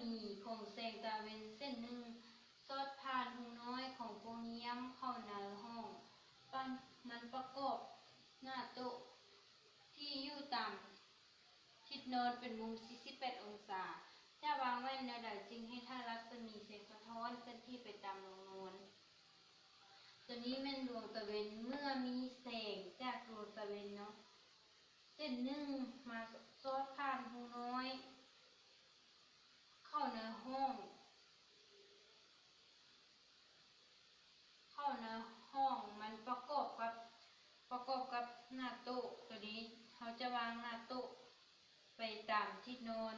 ມີຂອງແສງຕາເວັນເສັ້ນໜຶ່ງສອດຜ່ານຮູນ້ອຍຂອງໂພຮຽມເຂົ້າໃນຫ້ອງ ປະ ມັນປະກອບໜ້າໂຕະທີ່ຢູ່ຕາມທິດນອນເປັນມຸມສີ່ສິບແປດອົງສາ. ຈະວາງແວ່ນແນວໃດຈຶ່ງເຮັດໃຫ້ລັດສະໝີແສງສະທ້ອນເຄື່ອນທີ່ໄປຕາມໂລງນອນ? ໂຕນີ້ແມ່ນດວງຕາເວັນ. ເມື່ອມີແສງຈາກດວງຕາເວັນເນາະ ເສັ້ນໜຶ່ງມາສອດຜ່ານຮູນ້ອຍເຂົ້າໃນຫ້ອງ ເຂົ້າໃນຫ້ອງ ມັນປະກອບກັບ ປະກອບກັບໜ້າໂຕະໂຕນີ້. ເຮົາຈະວາງໜ້າໂຕະໄປຕາມທິດນອນ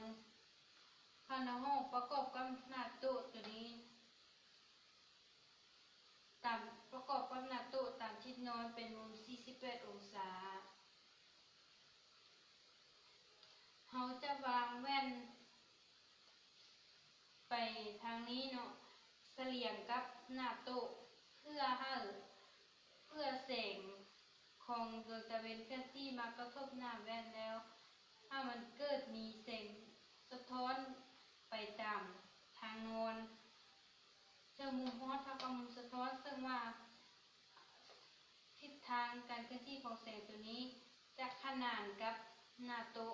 ເຂົ້າໃນຫ້ອງປະກອບກັບໜ້າໂຕະໂຕນີ້ ຕາມ ປະກອບກັບໜ້າໂຕະຕາມທິດນອນເປັນມຸມສີ່ສິບແປດອົງສາ. ເຮົາຈະວາງແວ່ນໄປທາງນີ້ເນາະ ສະຫຼຽງກັບໜ້າໂຕະ ເພື່ອໃຫ້ ເພື່ອແສງຂອງດວງຕາເວັນເຄື່ອນທີ່ມາກະທົບໜ້າແວ່ນແລ້ວ ໃຫ້ມັນເກີດມີແສງສະທ້ອນໄປຕາມທາງນອນ ເຊິ່ງມຸມຮອດເທົ່າກັບມຸມສະທ້ອນ ເຊິ່ງວ່າທິດທາງການເຄື່ອນທີ່ຂອງແສງໂຕນີ້ຈະຂະໜານກັບໜ້າໂຕະ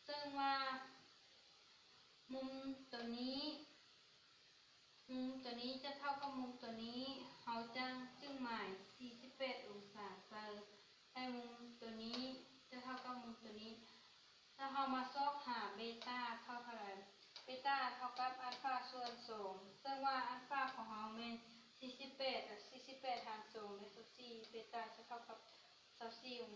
ເຊິ່ງວ່າມຸມໂຕນີ້ ມຸມໂຕນີ້ຈະເທົ່າກັບມຸມໂຕນີ້ ເຮົາຈະຈຶ່ງໝາຍສີ່ສິບແປດອົງສາໃສ່ ແລະ ມຸມໂຕນີ້ຈະເທົ່າກັບມຸມໂຕນີ້. ແລ້ວເຮົາມາຊອກຫາເບຕາເທົ່າເທົ່າໃດ? ເບຕາເທົ່າກັບອານຟາສ່ວນສອງ ເຊິ່ງວ່າອານຟາຂອງເຮົາແມ່ນສີ່ສິບແປດ ສີ່ສິບແປດຫານສອງໄດ້ຊາວສີ່ ເບຕາຈະເທົ່າກັບຊາວສີ່ອົງ